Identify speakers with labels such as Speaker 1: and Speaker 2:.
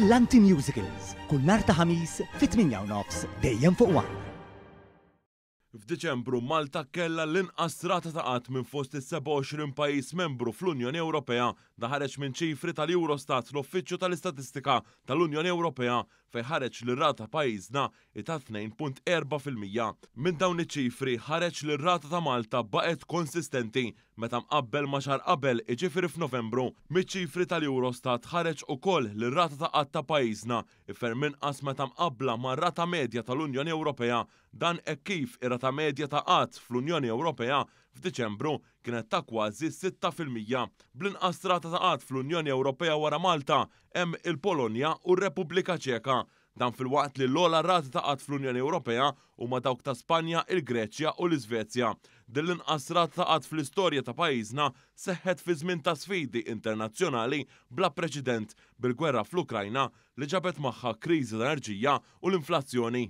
Speaker 1: Brillanti Musicals, kull nhar ta' Ħamis fit-8 u nofs dejjem fuq One.
Speaker 2: F'Diċembru Malta kellha l-inqas rata ta' qgħad minn fost is-27 pajjiż membru fl-Unjoni Ewropea. Dan ħareġ minn ċifri tal-Eurostat, l-Uffiċċju tal-Istatistika tal-Unjoni Ewropea, fejn ħareġ li rata pajjiżna hi ta' 2.4%. Minn dawn iċ-ċifri ħareġ li r-rata ta' Malta baqgħet konsistenti meta mqabbel ma' xahar qabel, iġifieri f'Novembru. Miċ-ċifri tal-Eurostat ħareġ ukoll li r-rata ta' qgħad ta' pajjiżna ferm inqas meta mqabbla ma' rata medja tal-Unjoni Ewropea. Dan hekk kif ir-rata medja ta' qgħad fl-Unjoni Ewropea f'Diċembru kienet ta' kważi 6%. Bl-inqas rata ta' qgħad fl-Unjoni Ewropea wara Malta hemm il-Polonja u r-Repubblika Ċeka. Dan filwaqt li l-ogħla rati ta' qgħad fl-Unjoni Ewropea huma dawk ta' Spanja, il-Greċja u l-Iżvezja. Din l-inqas rata ta' qgħad fl-istorja ta' pajjiżna seħħet fi żmien ta' sfidi internazzjonali bla preċedent, bil-gwerra fl-Ukrajna li ġabet magħha kriżi ta' enerġija u l-inflazzjoni.